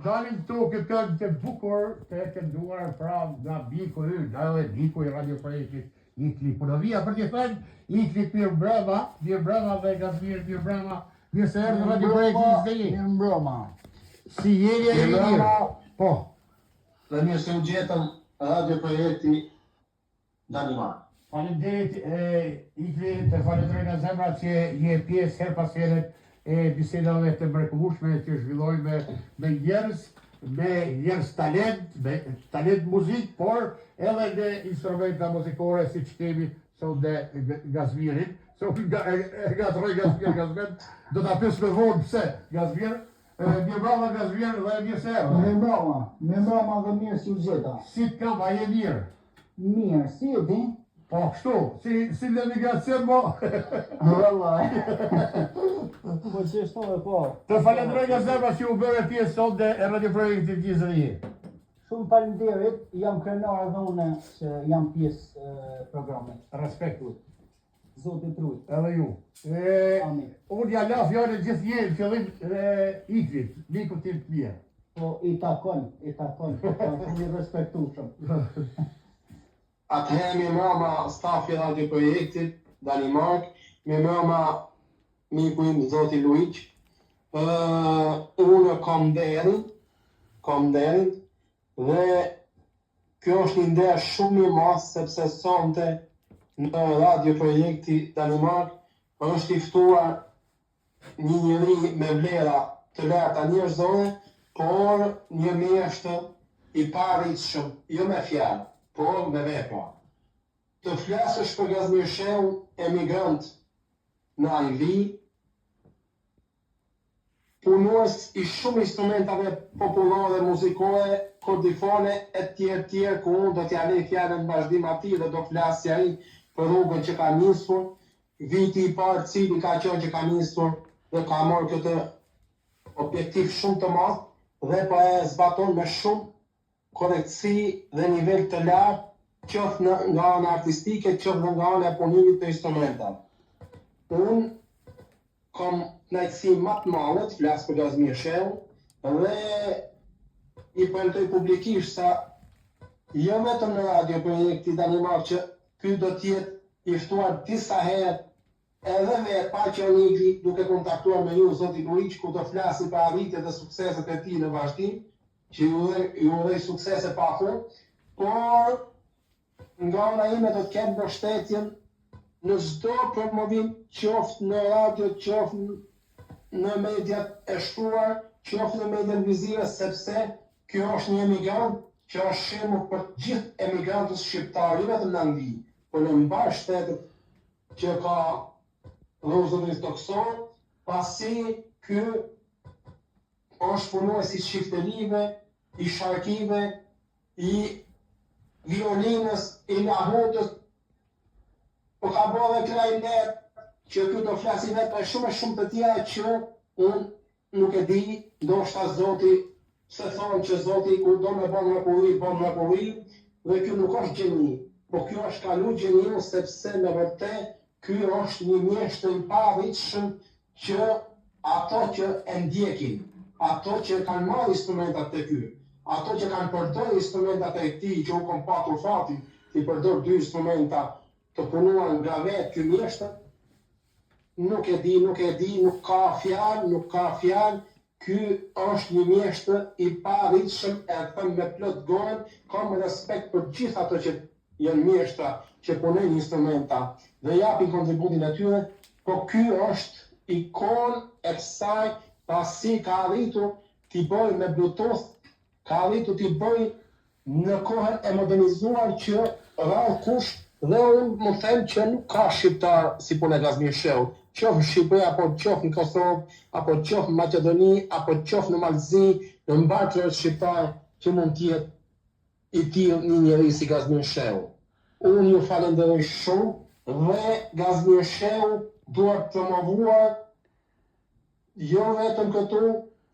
Dalin këtu këtë këngë të bukur të kënduar pra nga miku ynë, edhe miku i Radio Projektit, Ikli Punovia, për t'i thënë, Ikli mirëmbrëma, mirëmbrëma dhe Gazmir mirëmbrëma, mirë se erdhe në Radio Projekti 21. Mirëmbrëma. Si jeni a jeni mirë? Po. Dhe mirë se u gjetëm Radio Projekti Danimarkë. Faleminderit Igli, të falenderoj nga zemra që je pjesë herë pas here e bisedave të mrekullueshme që zhvillojmë me, me njerëz, me njerëz talent, me talent muzikë, por edhe në instrumenta muzikore siç kemi sonte Gazmirin, se unë nga, e, e ngatërroj Gazmir Gazmend, do ta pyes më vonë pse Gazmir, Mirëmbrëma Gazmir dhe mirë se erdhe. Mirëmbrëma, mirëmbrëma dhe mirë se u gjeta. Si të kam, a je mirë? Mirë, si e di? Po, kështu, si, si në emigracion, mo. Vallai. Po qeshtu e po. Të falenderoj nga zemra që u bëre pjesë sot e Radio Projektit 21. Shumë faleminderit, jam krenar edhe unë që jam pjesë e programit. Respekt. Zoti të rujt. Edhe ju. E, Amin. unë ja la fjalën gjithnjë në fillim e Iklit, mikut tim të mirë. Po i takon, i takon, po shumë i respektueshëm. Atëherë mirëmbrëma stafi i Radio Projektit Danimark, mirëmbrëma miku im zoti Luigj. Ë unë kam nderin, kam nderin dhe kjo është një nder shumë i madh sepse sonte në Radio Projekti Danimark është i ftuar një njeri me vlera të larta njerëzore, por një mjeshtër i paarritshëm, jo me fjalë, por me vepra. Të flasësh për Gazmir Shehun, emigrant në Angli, punues i shumë instrumentave popullore muzikore, kordifone etj etj ku unë do t'ia lej fjalën në vazhdim atij dhe do flasi ai për rrugën që ka nisur, viti i parë cili ka qenë që ka nisur dhe ka marrë këtë objektiv shumë të madh dhe po e zbaton me shumë korrektësi dhe nivel të lartë qoftë në nga ana artistike qoftë dhe nga ana e punimit të instrumentave. Unë kam kënaqësi ma të madhe të flas për Gazmir Shehun dhe i premtoj publikisht sa jo vetëm në Radio Projekti Danimarkë që ky do të jetë i ftuar disa herë Edhe vetë pa qenë Igli duke kontaktuar me ju zoti Luigj ku do flasi për arritjet dhe sukseset e tij në vazhdim, që ju uroj ju uroj suksese pa fund, por nga ana ime do të ketë mbështetjen në çdo promovim qoftë në radio qoftë në mediat e shkruar qoftë në mediat vizive sepse kjo është një emigrant që është shembull për të gjithë emigrantët shqiptarë jo vetëm në Angli por në mbarë shtetet që ka rruzullin tokësor, pasi ky është punues i çiftelive, i sharkive, i violinës, i lahutës, po ka bo edhe klarinet, që ky do flasi vetë e shumë e shumë të tjera që unë Nuk e di, ndoshta Zoti, pse thonë që Zoti kur do me bo mrekulli, bon mrekulli, dhe ky nuk është gjeni, po ky është kalu gjeniu sepse me vërtet ky është një mjeshtër i paarritshëm që ato që e ndjekin, ato që kanë marrë instrumentat te ky, ato që kanë përdor instrumentat e tij që unë kom patur fatin t'i përdor dy instrumenta të punuar nga vetë ky mjeshtër, Nuk e di, nuk e di, nuk ka fjalë, nuk ka fjalë, ky është një mjeshtër i paarritshëm e them me plot gojën, kam respekt për gjithë ato që janë mjeshtra që punojnë instrumenta dhe japin kontributin e tyre, po ky është ikonë e kësaj pasi ka arritur t'i bëjë me bluetooth, ka arritur t'i bëjë Në kohën e modernizuar që rrallë kush dhe unë mund të them që nuk ka shqiptar si puna e Gazmir Shehut, qoftë në Shqipëri apo qoftë në Kosovë apo qoftë në Maqedoni apo qoftë në Mal të Zi, në mbarë trojet shqiptare që mund të jetë i tillë një njeri si Gazmir Shehu. Unë ju falenderoj shumë dhe Gazmir Shehu duhet promovuar Jo vetëm këtu,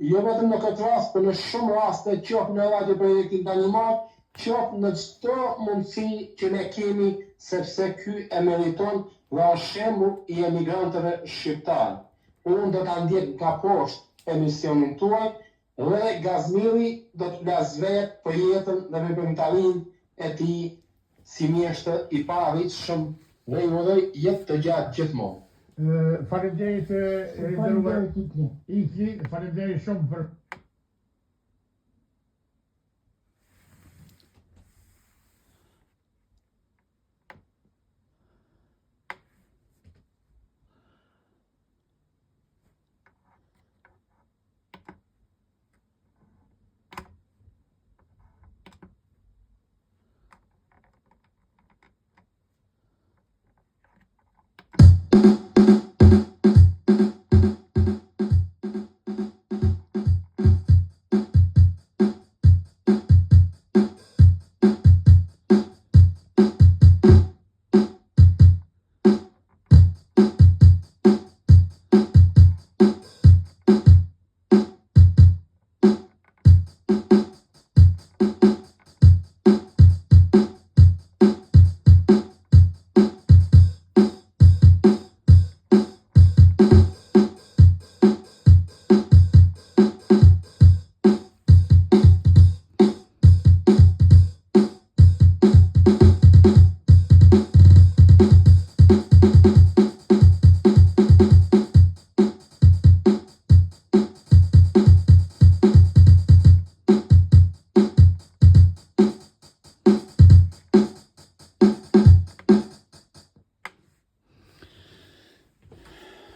jo vetëm në këtë rast, por në shumë raste, qoftë në Radio Projektin Danimarkë, qoftë në çdo mundësi që ne kemi, sepse ky e meriton dhe është shembull i emigrantëve shqiptarë. Unë do ta ndjek nga poshtë emisionin tuaj Dhe Gazmiri do të flasë vetë për jetën dhe veprimtarinë e tij si mjeshtër i paarritshëm dhe ju uroj jetë të gjatë gjithmonë. Faleminderit i nderuar Ikli, faleminderit shumë për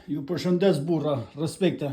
Ju përshëndes burra, respekte.